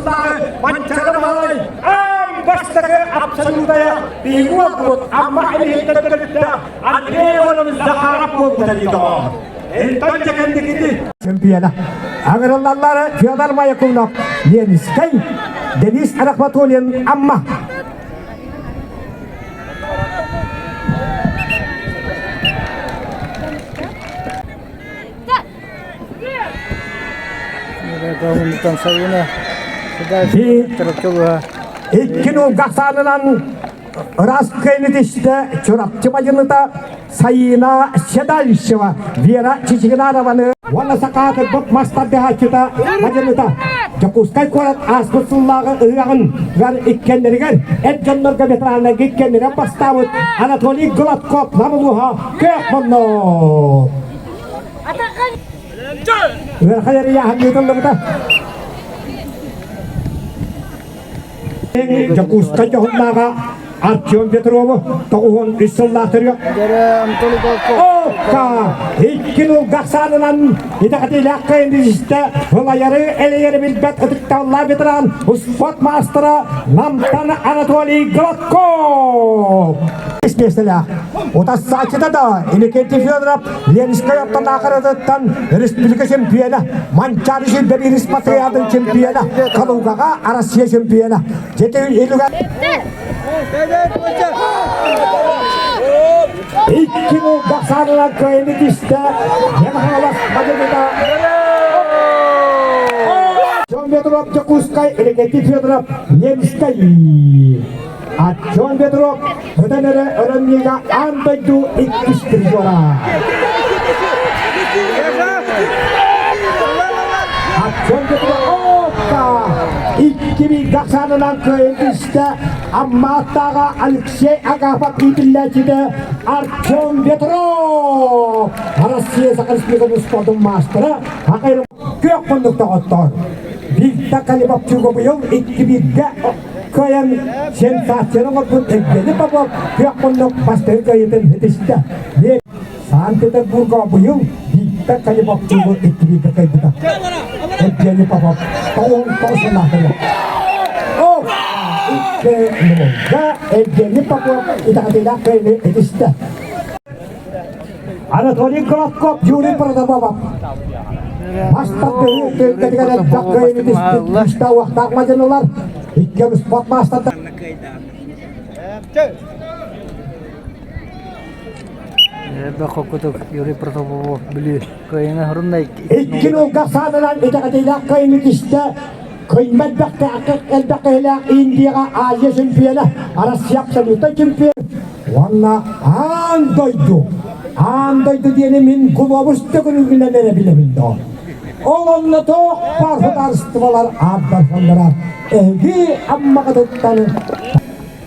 сыллааҕы Манчаары Баһылай аан бастакы абсолютая биһиги уолбут Амма Эмиһиттэн төрүттээх Андрей Иванович Захаров буолбута дии доҕоор. Энтон дьэ кэнникити. Чемпиона. Аҥырыллаллар Федор Маяковнов, Ленскэй, Денис Рахматуллин, Амма. Икки нолга саанынан ыраас кыайыны тистэ Чурапчы мадьыныта Сайыына Седалищева Вера Чичигинарованы уонна сакаатырбыт мас тардыһааччыта мадьыныта Дьокуускай куорат ааспыт сыллааҕы ыһыаҕын гар иккэннэригэр эр дьоннорго ветераннарга иккэннэригэр бастаабыт Анатолий Гладков Намылуха Көөх Монно Ыарахан эрийээһин ыытыллыбыта. Дьокуускай дьоһуннааҕа Артем Петрову 93 сыллаах төрүөх. Ока! Икки нулга ахсаанынан итэҕэтиилээх кыайыылаахтар ылайары элэйэри билбэт ытыктабыллаах ветеран успуорт маастара Намтан Анатолий Гладков! Миэстэлээх. Утассааччыта да Иннокентий Федоров Ленскэй ортотаахаратыттан республика чемпиона, Манчаары сүүрбэ биирис патриотын чемпиона, Калугаҕа Россия чемпиона. Жети илуга Икки нулга саанынан кыайыны түстэ Ямахалас Мадьыныта Артем Петров Дьокуускай, Иннокентий Федоров Ленскэй. Артем Петров Ытан эрэ өрөмньүгэ аан дойду иккис призера. Артем Петров опа! Икки бииргэ ахсаанынан кыайан түстэ Аммааттааҕа Алексей Агафов иитиллээччитэ Артем Петров! Россия Саха Республикатын спордун маастара Акайрым күөх муннук тоҕоттоор. Виктор Калибовчуга быйыл икки бииргэ Кыайан сенсацияны оҥорбут Евгений Попов күөх муннук бастакы кыайыытын ситистэ. Санкт-Петербурга быйыл Виктор Калибовчугу иккилиитэ кыайбыта. Евгений Попов 99 сыллаахтара. О, икки нолга Евгений Попов итэҕэтиилээх кыайыыны ситистэ. Анатолий Головков, Юрий Протопопов. Бастакы түөлбэтигэр элбэх кыайыыны түспүт күүстээх уохтаах мадьынылар икки спорт маастардар. Бөхөкүтүк Юрий Протопопов Бүлүү кыайыыны хорунна Икки нолга саанынан итэҕэтиилээх кыайыыны түстэ Кыймат элбэх киһилээх Индияҕа Азия чемпиона, Россия абсолютнай чемпион уонна аан дойду, аан дойду диэни мин глобус төгүрүгүнэн эрэ билэбин доо. Ол онно туох баар судаарыстыбалар ааттарсаллара эһиги аммаҕытыттан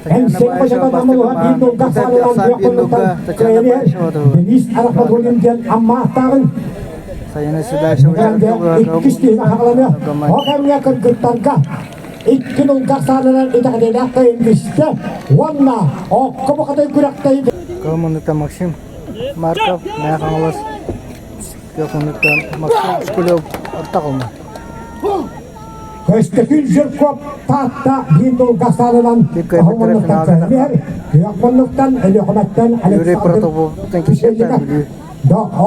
Эн сен амылыга биир нолга саалынан күөх кыайан Денис Арахматуллин диэн аммааттааҕын иккис тиһимэ хаҕаланыа. Ол кэмҥэ кыргыттарга икки нолга саалынан итэҕэтиилээх кыайын уонна окко бухатай күрэхтэһи Кыл Максим Марков, Мэйэ Хаҥалас, Кыл Максим Шкулев орто холма. Көстөкүүн Жирков Таатта биир долга саалынан оһоҥоннуктан кэлбиһэр, күөх муннуктан Өлүөхүмэттэн Юрий Александр Протопоповтан кисиэттэн Бүлүү.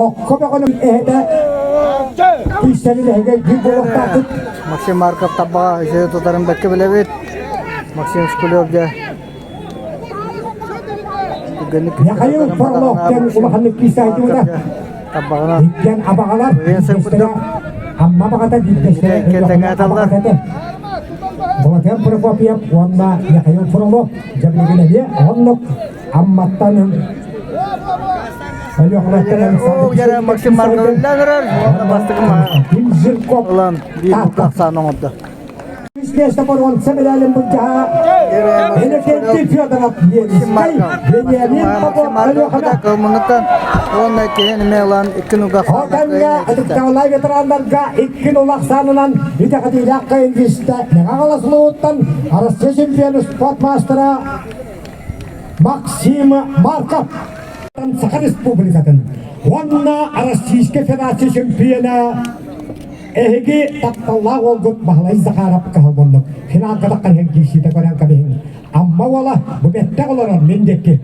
Окко бөҕөнүн эһэтэ киисэрин эһэгэ биир буолуохтаахпыт. Максим Марков табаҕа үчүгэй тутарын бэккэ билэбит. Максим Шкулев дьэ Михаил Фролов диэн улаханнык киисээйдибитэ. Табаҕынан. Иккиэн абаҕалар биирдэстэрэ Амма баҕата биирдэстэрэ Өлүөхүмэ этэ. Владимир Прокопьев уонна Михаил Фролов дьэбилигин эмиэ оннук Амматтан Өлүөхүмэттэн Александр Максим Марков ылланырар уонна бастакы Жирков ылан биир ахсаан оҥордо. Миэстэ боруонса медалин былдьаһа Иннокентий Федоров Ленскэй Вениамин Попов Өлүөхүмэ Кылмыныттан уонна киһин эмиэ ылан икки нуга Ол кэмҥэ ытыктабыллаах ветераннарга икки нул ахсаанынан итэҕэтиилээх кыайыҥ Мэҥэ Хаҥалас улууһуттан Россия чемпиону спорт маастара Максим Марков Саха Республикатын уонна Российскай Федерация чемпиона. Эһиги тапталлаах уолгут Баһылай Захаров каһылбоннук финалга таххан киирсиитэ көрөн кэбиһиҥ. Амма уола бу бэттэх олорор мин диэки.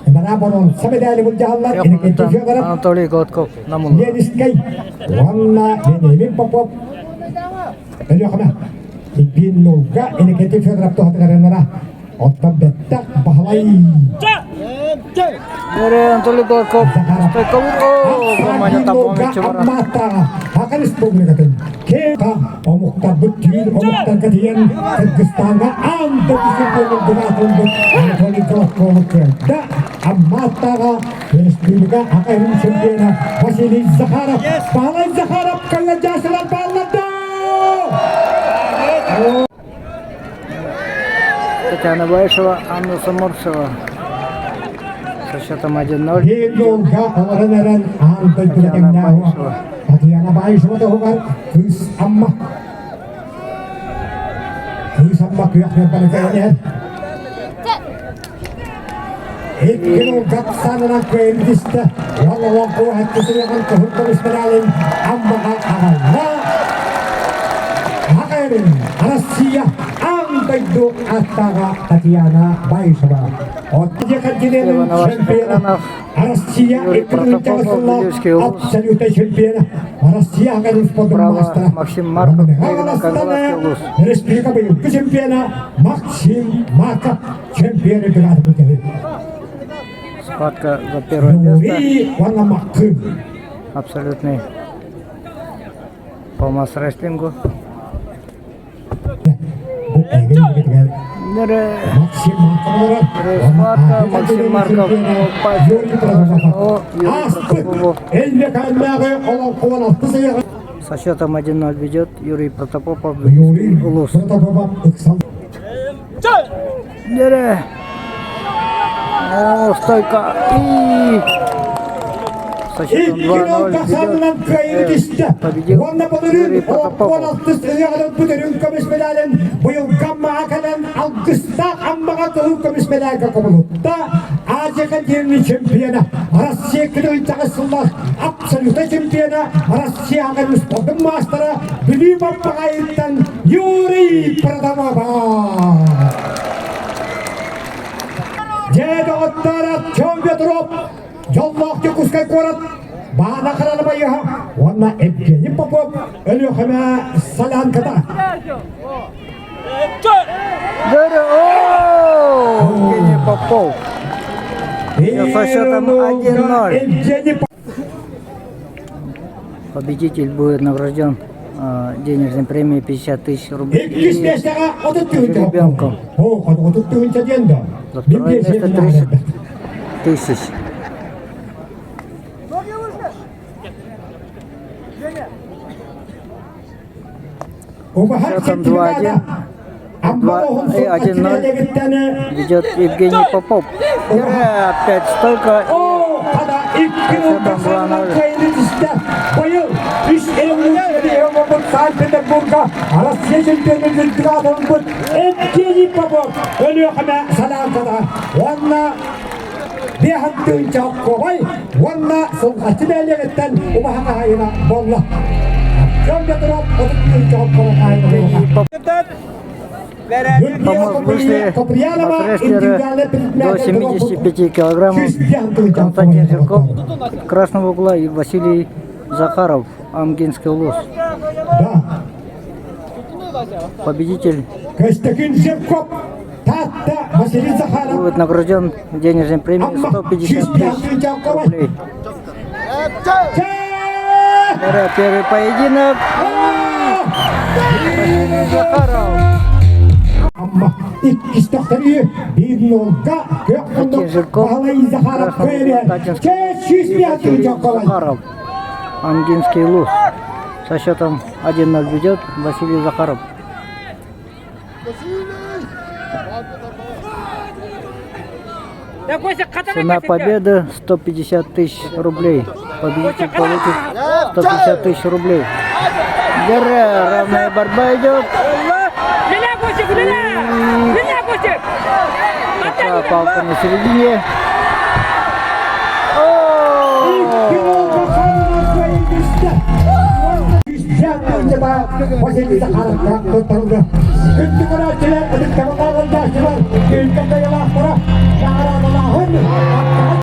Ынараа боруонса медали былдьаһаллар Иннокентий Федоров, Анатолий Гладков, Намул. Ленискэй уонна Вениамин Попов Өлүөхүмэ. Иккин нулга Иннокентий Федоров туһатыгар Оттон бэттэх Баһылай Анатолий Гладков, Саха Республикатын киэҥ омуктарбыт түүр омуктарга тиийэн Кыргызстаҥҥа аан дойду чемпионун быраатылбыт Анатолий Гладкову кыайда. Аммааттааҕа республика аҕа иһин чемпиона Василий Захаров. Баһылай Захаров калладьаасылар бааллар да! Татьяна Баишева, Анна Саморцева. Со счетом 1-0. Биир жолга олорон эрэн аан дойдуга тэҥнээх Татьяна Баишева туһугар Кыыс Амма. Кыыс Амма күөх ньурбаны кэйэн Икки жолга санынан кыайын түстэ. Уонна олоҥхо хэттисириэҕин кыһыл көмүс медалын Аммаҕа аҕалла. Аҕайрын Россия аан дойду ааттааҕа Татьяна Баишева. Оттон континенын чемпиона Россия 2000 сыллаах абсолютнай чемпиона Россия аҕа спордун маастара Максим Марков Республика быйылгы чемпиона Максим Марков чемпионы грамоты Схватка за первое место. Абсолютный по масс-рестлингу. Схватка Максим Марков Со счетом 1-0 ведет Юрий Протопопов. Юрий Улус. О, стойка. И со счетом 2-0 ведет, победил Юрий Протопопов. Көмүс медалын быйылгы кэлэн алгыстаах Аммаҕа кыһыл көмүс медальга кубулутта. Азия континенtin чемпиона, Россия кыргызтаҕы сыллаах абсолютно чемпиона, Россия спортун маастара Бүлүү Баппаҕайыттан Юрий Протопопов. Дьэ, доҕоттоор, Артем Петров, дьоллоох Дьокуускай куорат Баана Харалабайыһа уонна Евгений Попов Өлүөхүмэ Солянката. Евгений Попов. Со счетом 1-0. Евгений Победитель будет награжден денежной премией 50 тысяч рублей. Иккис миэстэҕэ 30 тыһыынча Ребенком. О, 30 тыһыынча диэн да. За второе место 30 тысяч. Счетом 2-1. 1-0 ведет Евгений Попов. Опять стойка. Счетом 2-0. Быйыл үс Санкт-Петербурга Россия чемпионун үрдүк Евгений Попов Өлүөхүмэ Солянката уонна 5 тыһыынча кобай уонна сылгаччы бээлиэҕиттэн убаһа хаһайына буолла. Артем Петров 30 тыһыынча кобай хаһайына. Помост вышли рестлеры до 75 килограммов. Константин Жирков красного угла и Василий Захаров, Амгинский улус. Да. Победитель Көстөкүүн Жирков, Таатта Василий Захаров будет награжден денежной премией 150 тысяч рублей. Первый поединок. Василий Захаров. Амма иккис тохторы биир нолга Константин Жирков, Баһылай Захаров красного угла Татинский и Василий Захаров. Амгинский улус. Со счетом 1-0 ведет Василий Захаров. Цена победы 150 тысяч рублей. Победитель получит 150 тысяч рублей. Дерре, равная борьба идет. И пока палка на середине. О! Василий Захаровка туттарыллар. Күндү көрөөччүлэр, ытыктабыллаах ыалдьааччылар,